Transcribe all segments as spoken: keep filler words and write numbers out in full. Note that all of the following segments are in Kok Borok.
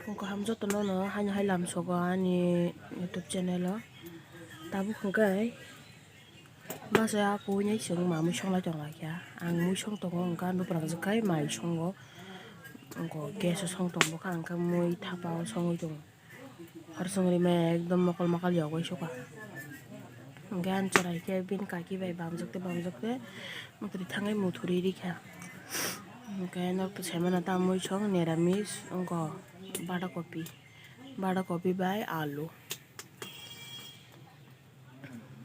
Kaham jotono no haino hai lamsogo ani YouTube channel o. Tabuk hwnkhe bwsa a kuinai chwng mamwi songlai tonglaikha. Ang mui song tongo, hwnkhe ang bwprangjak khai mai songo. Gas o song tong bwkha, hwnkhe mui thapa o songwi tongo. Hor chwngri maya ekdom mokol mokol yogwi sukha. Hwnkhe ang chwrai khe bini kaki bai bamjak tei bamjak tei mwtwrwi thangwi muthurwi rikha. Hwnkhe norok to saimano ta mui song neramis wngkha, bada kopi, bada kopi bai alu.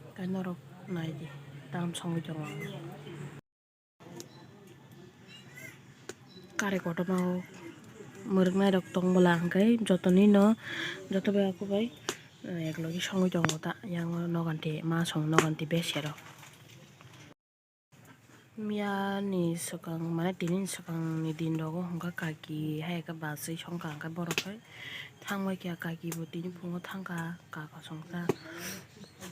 Hwnkhe norok naidi tam songwi tongo ang. Kari kotorma o mwrwknai rok tong bwla hwnkhe jotoni no joto bai aku bai, eh, eklogi songwi tongo ta yang o noganti ma song noganti bese rok. Miya ni swkang mane tini ni swkang ni din rogo hwnkha kaki hai khe bachwi songkha hwnkhe borok khai thangbai kha kaki bo tini phungo thangkha kaka songkha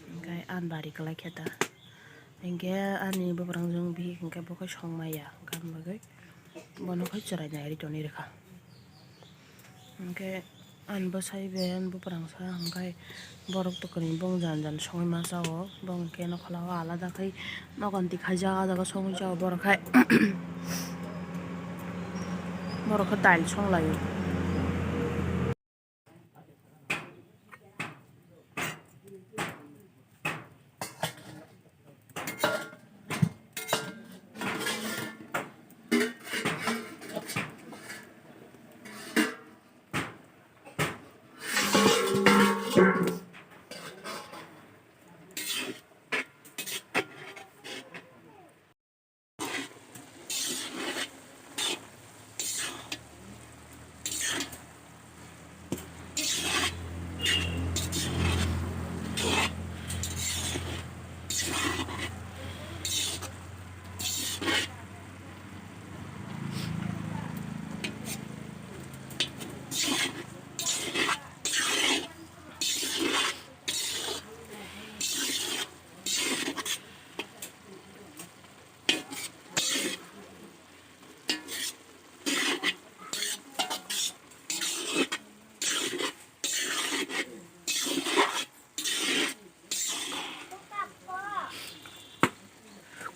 hwnkhe ani bari kwlai khe ta. Hinkhe ani bwprangjwng bihik hinkhe bo khe songmaya, hinkhe ang bagwi bono khe chwrai nai ri toni rwkha. Hinkhe ani bwsai bai ani bwpransa hinkhe borok to kwrwini bong jan jan songwi ma chao, bong hinkhe nokhola o alada khai noganti khaijak, ah jaga songwi chao borok khai borok khe dail songlaio.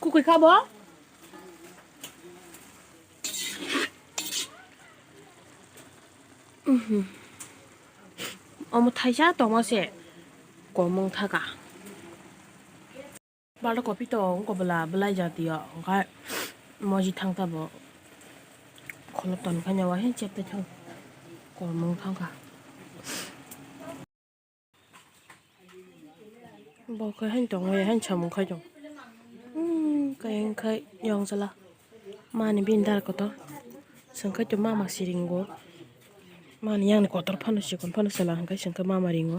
Kukui kha bo? Mhm. Omo thaisa tongma se komung thaka. Bada kopi to wngkha bwla, bwlai jati o, hwnkhe moji thang tabuk. Kholo ton khaina wahe chep tei thang, kolmung thangkha. Bo khe haino tongwi haino samung khai tong. Hmm, khe wngkhe yong chwla. Mani bini dara kotor. Chwng khe to mama siringo. Mani yang ni kotor phano chikon phano chwla hwnkhe chwng khe mama ringo.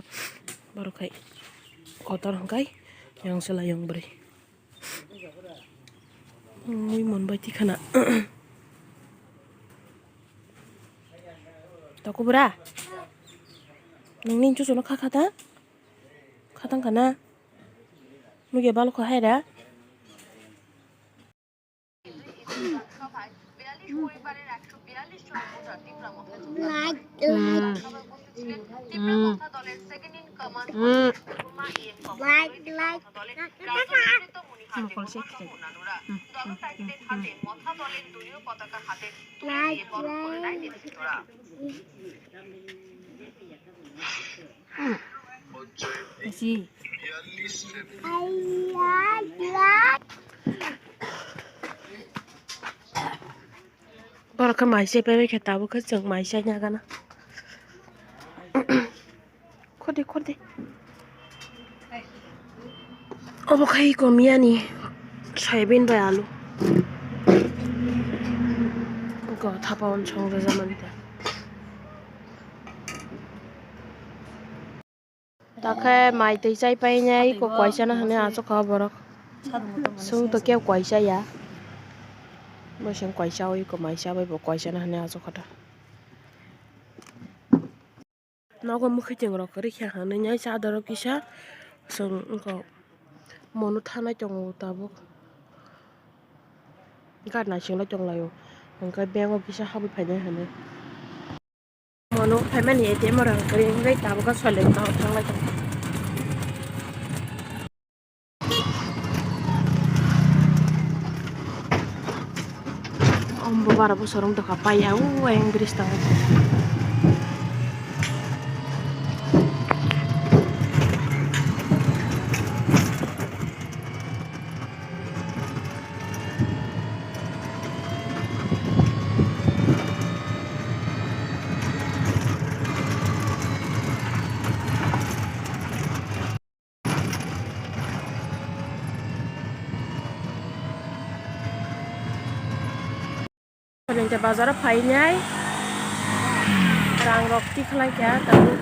Borok khai kotor hwnkhe yang chwla yang bwrwi. Mui mon bai tikhana. Toko bwra. Nungni chuchunu kha kha ta? Kha tang khana. Nugya balokho hai da. Borok khe mai se paibai khe tabuk khe chwng mai se nagana. Khodi khodi. Obo khai komiyani soyabin bai alu. Go thapa on song rwjak mani ta. Takhe mai twi chai painai iko kwaisa no hwnwi achukha o borok. Chwng to kebo kwaisa ya. Bwswng kwaisa o iko maisa bai bo kwaisa no hwnwi achukha ta. Nogo mwkhwtwng rok kwrwi khe hwnwi nai cha dorop kisa chwng wngkha mono thanai tongo tabuk. Gari naising lai tonglaio hwnkhe bank o kisa habwi phainai hwnwi. Mo Ano phaimani A T M o rang kwrwi wngwi tabuk o soilai thanglai tongo. Ombo bara bosor wng tongkha paiya o ayang bridge tongo. Ningte bazar o phainai rang rok tikhlai kha tabuk.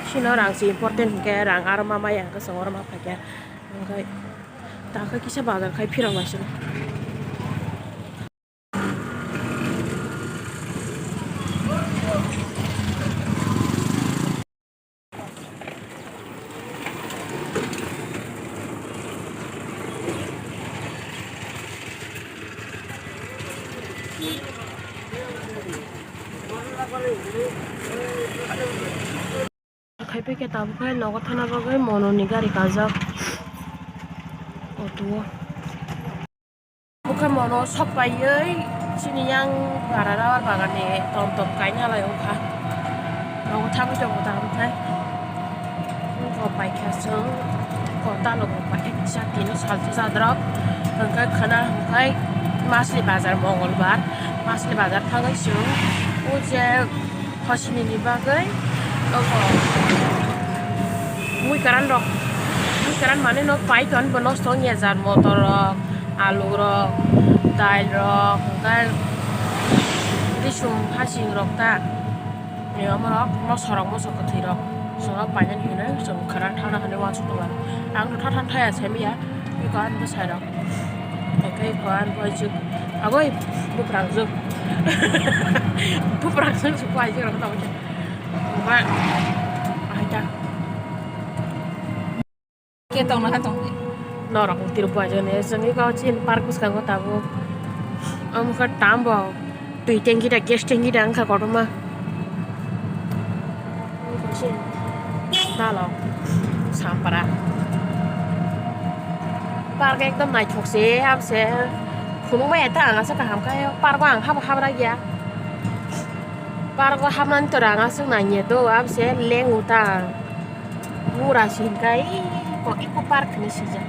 Sino rang se important hinkhe rang aro ma maya hinkhe chwng oro ma phaikha. Hinkhe takhe kisa bazar khai phirok naising. Khai phai khe tabuk khai nogo thana bagwi mono ni gari kajak auto o. Bukha mono sok paiwi chini yang para rubber bagan ni tom tom kaina lai wngkha. Nogo thangwi tongo ta wngkha. Wngkha paikha chwng kota logo paikha kisa tini salsa sadrok hwnkhe khwna hwnkhe masli bazar mongolbar masli bazar thangwi chwng o je Hosini ni bagwi tongo. Mui karan rok, mui karan mane no pai ton bo nosto wngya jar motor rok, alu rok, dal rok, hwnkhe risum hasing rok ta. Ni omo rok moso rok moso kwthwi rok. Songha painani hinwi chwng karan thana hinwi uansuk tongo. Ang no thathan thaya semiya, iko ani bwsai rok. Hwnkhe iko ani bwsai rok. Agoi, buprang jwk. Buprang jwk se buai jwk rok tamo khe. Oba, ahai ta. Khe tong na tong. Norok tiro buai jwk ne, jwngni kau chin park bwskango tabuk. Omo khe tambo. Twi tanki da, gas tanki da wngkha kotorma. Dalok, Sampra. Park ekdom naithok se, abo se. Phunukmaya ta ang aswk kaham khe, park o ang habo habra ya. Park o habnani tora ang aswk nangya do, abo se lengo ta ang. Mura se hinkhe, iko, iko park hinwi swijak.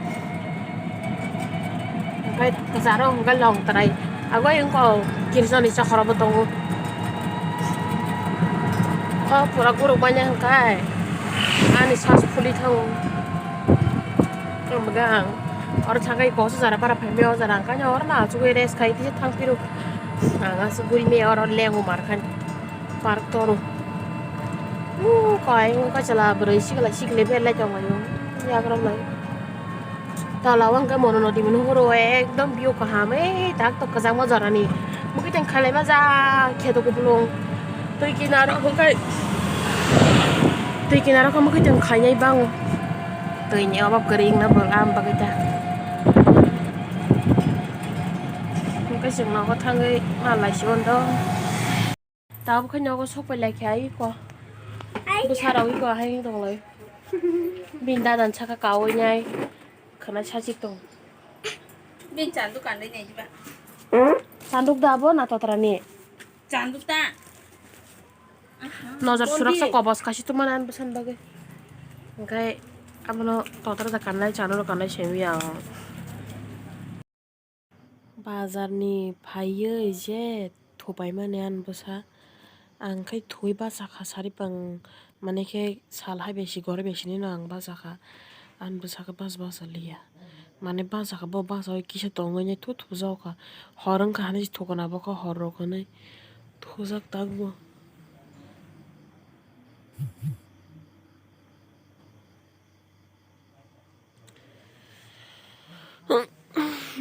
Hwnkhe kwcharo hwnkhe long trai. Abo wngkha o girjani chokrobo tongo. O pura guruk manya hwnkhe ani sas phuli thango. Ang bwkha ang oro thangkhe koso jara para phaimaya o jara hwnkhe oro no achugwi rest khai tisa thang phiro. Ang aswk guri maya oro lengo mar khai park toro. Uuu, koi, wngkha chwla bwrwi sikla sikle berlai tonglaio, yagrok lai. Tola o hwnkhe mono nodi mani horo ekdom view kaham, ei tak tok kwchangma jorani. Mwkhwtwng khailaima ja kheto kupulung. Twi kinaro hwnkhe, twi kinaro khe mwkhwtwng khainai bango. Twini obab kwrwi wngna bwla am bagwi ta. Hwnkhe chwng nogo thangwi ma laisio do. Tabuk khe nogo sok pai lai khe ai ko. Bwsa rok iko hai wng tong lai. Bini dadan saka kaui nai. Khana sachik tong. Bini chanduk kanwi nai jiba. Chanduk da bo na totra ni? Chanduk ta. Nojor surak sa kobos kasi tu mana an bwsan bagwi. Hwnkhe abono totra da kannai chanuro kannai semi ang. Bazar ni phaiwi je thupaimani ani bwsa, ang khe thuwi bachakha sari pang, mane khe sal hai besi gore besi nino ang bachakha, ani bwsa khe bas basa liya, mane bachakha bo bachaui kisa tongwi nai thu thujak kha, hor wngkha hinwi thukuna bo khe hor rok hinwi thujak tak bo.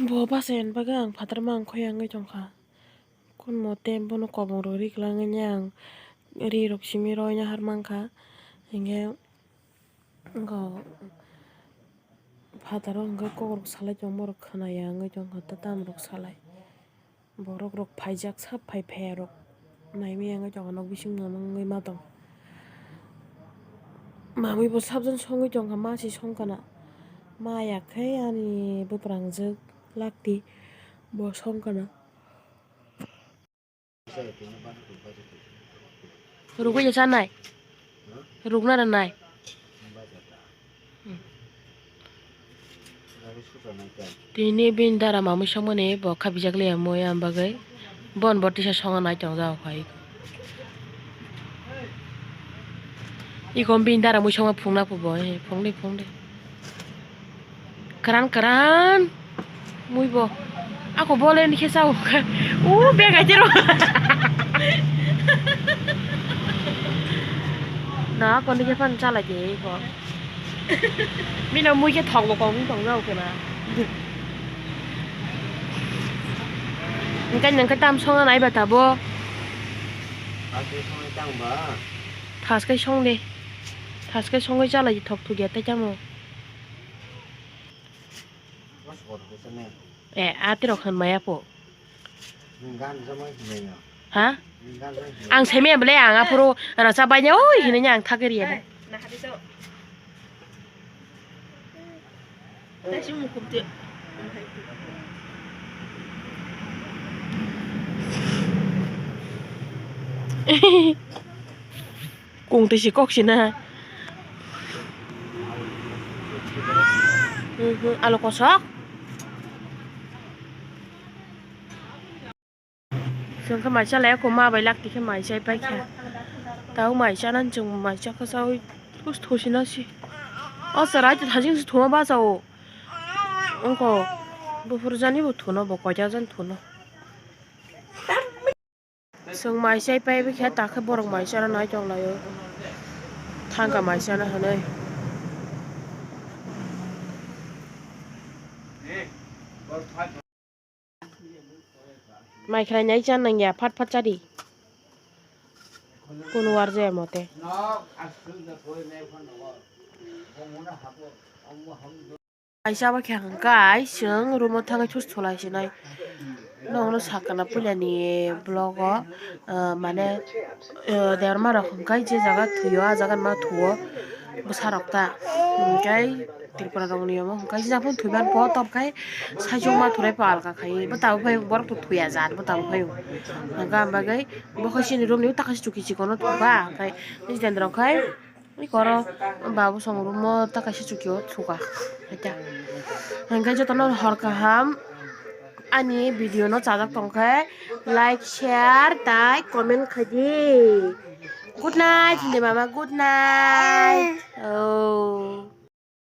Bo bachai ani bagwi ang phatarma ang khoi wngwi tongkha. Kun mote bono kobong rok ri kwlangwi ang ri rok simi roi nahar mankha. Hinkhe phataro hinkhe kok rok salai tongma rok khwnaya wngwi tongkha tamo rok salai. Borok rok phaijak sap phai phaiya rok. Naimaya wngwi tongo, nok bisingo wngwi ma tong. Mamwi bo sabjani songwi tongkha, ma se songkha na. Ma ya khe ani bwprangjwk lakti bo songkha na. Rugwi ya chanai? Rukna rwnai? Tini bini dara mamwi songmani bo khabijak liya mui, ang bagwi bon bo tisa songa nai tongjak kha iko. Iko bini dara mui songma phungna phubo, eh, phungdi, phungdi. Kwran, kwran. Mui bo. Ako bole ni khe sao. U bag ai tero. Na, ako ni khe phan chalai de ko. Bino mui khe thok bo kong tong jao khe na. Engkai nang khe tam songa nai ba tabo. Thas kai song de. Thas kai songwi chalai thok thok ya tai tamo. Eh, atirok hwn maya po. Ha? Ang semi bele ang aphuru rasa banya oi hinanya ang thakir ya. Kung twi si kok sina. Mhm, alu kosok. Chwng khe mai chalai, koma bai lak tikhe mai chai paikha. Tau mai chana chwng mai chakha chaui thosina si. O chwrai thajing si thuma bachao. Wngkho buphuru jani bo thuno, bo koita jani thuno. Chwng mai chai pai bikha, takhe borok mai chana nai tong laio. Thangka mai chana hinwi. Mai khwlai nai chan nang ya, phat phat chadi. Kunu war jaya mote. Kaisa abo khe hwnkhai chwng room o thangwi thus thulai sinai. Nokno sakana puilani vlog o, ah, mane, ah, debra ma rok hwnkhai je jaga thwio, ah jaga ma thuo bwsa rok ta. Hwnkhai Tripura rokni omo hwnkhai je jaga thwiban po tobkhai saichung ma thurai po alka khai. Bo tabuk phai borok to thwiya jat bo tabuk phai. Hwnkhai am bagwi bo khai chini room ni taka se chuki chikon o thwkha hwnkhai Jitendra khai. Iko oro babu song room o ta kaisa chuki o thuka. Haikhe jotono hor kaham ani video no chajak tongkhe like, share tai comment khaidi. Good night hindi mama, good night.